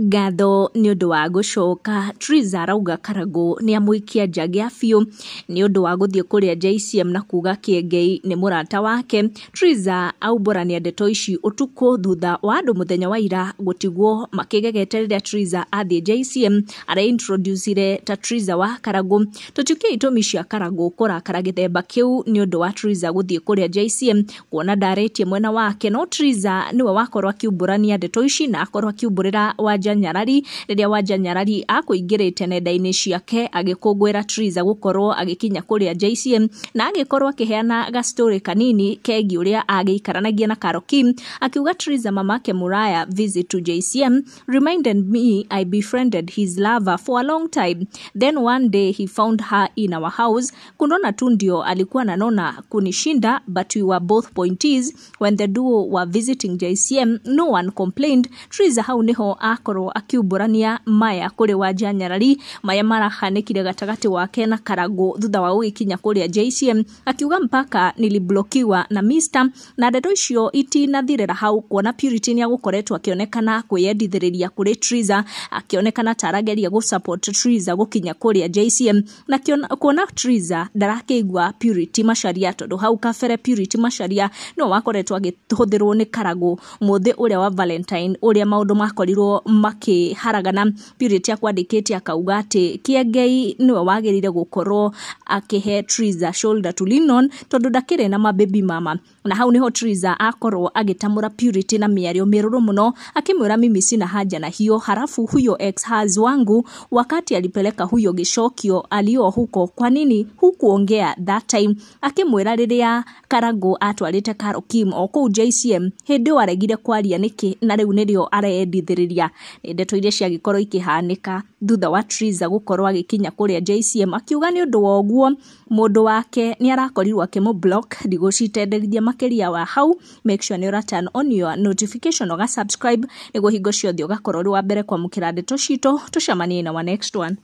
Ngatho nĩ ũndũ wa gũcoka. Triza arauga Karangũ nĩ amũikia nja gĩa biũ nĩ ũndũ wa gũthiĩ kũrĩa JCM na kuga Kĩengei nĩ mũrata wake. Triza aumbũrania ndeto ici ũtukũ thutha wa andũ mũthenya wa ira gũtigwo makĩgegete rĩrĩa Triza athiĩ JCM areintroducire ta Triza wa Karangũ. Tũtiũkĩe itũmi cia Karangũ kũrakara gĩthemba kĩu nĩ ũndũ wa Triza gũthiĩ kũrĩa JCM kuona ndarĩtie mwena wake, no Triza nĩwe wakorwo akiumbũrania ndeto ici na akorwo akiumbũrĩra Wanja Nyarari rĩrĩa Wanja Nyarari akũingĩrĩte nenda-inĩ ciake agĩkũngũĩra Triza gũkorwo agĩkinya kũrĩa JCM na agĩkorwo akĩheana gastori kanini kegiĩ ũrĩa agĩikaranagia na Carol Kim, akiuga Triza mamake Muraya visit to JCM reminded me I befriended his lover for a long time, then one day he found her in our house. Kunona tu ndio alikuwa ananona kunishinda, but we were both pointees. When the duo were visiting JCM no one complained. Triza hau niho akorwo akiumbũrania maya kũrĩ Wanja Nyarari maya marahanĩkire gatagatĩ wake na Karangũ thutha wa gũgĩkinya kũrĩa JCM, akiuga mpaka niliblokiwa na Mr. Na ndeto icio itinathirĩra hau kuona Purity nĩ agũkoretwo akĩonekana kwĩyendithĩrĩria kũrĩ Triza, akĩonekana ta arageria gũ support Triza gũkinya kũrĩa JCM na kuona Triza ndarakĩigua Purity Macharia tondũ hau kabere Purity Macharia no wakoretwo agĩhũthĩrwo nĩ Karangũ mũthĩ ũrĩa wa Valentine ũrĩa maũndũ makorirwo makĩharagana. Purity akwandĩkĩte akauga atĩ Kĩengei nĩwe wagĩrĩire gũkorwo akĩhe Triza shoulder to lean on tondũ ndakĩrĩ na mababy mama, na hau niho Triza akorwo agĩtamũra Purity na mĩario mĩrũrũ mũno akĩmwĩra mimi sina haja na hiyo, halafu huyo ex hus wangu wakati alipeleka huyo gĩcokio alio huko, kwa nini hukuongea that time? Akĩmwĩra rĩrĩa Karangũ atwarĩte Carol Kim o kũu JCM hĩndĩ ĩyo aregire kwaria nĩkĩ na rĩu nĩrĩo areyendithĩrĩria. Nĩ ndeto iria ciagĩkorwo ikĩhanĩka thutha wa Triza gũkorwo agĩkinya kũrĩa JCM, akiuga nĩ ũndũ wa ũguo mũndũ wake nĩ arakorirwo akĩmũ block. Ndigũcitenderithia makĩria wa hau, make sure nĩ ũra turn on your notification ũga subscribe nĩguo hingo ciothe ũgakorwo ũrĩ wa mbere kwamũkĩra ndeto citũ. Tũcemanie na wa next one.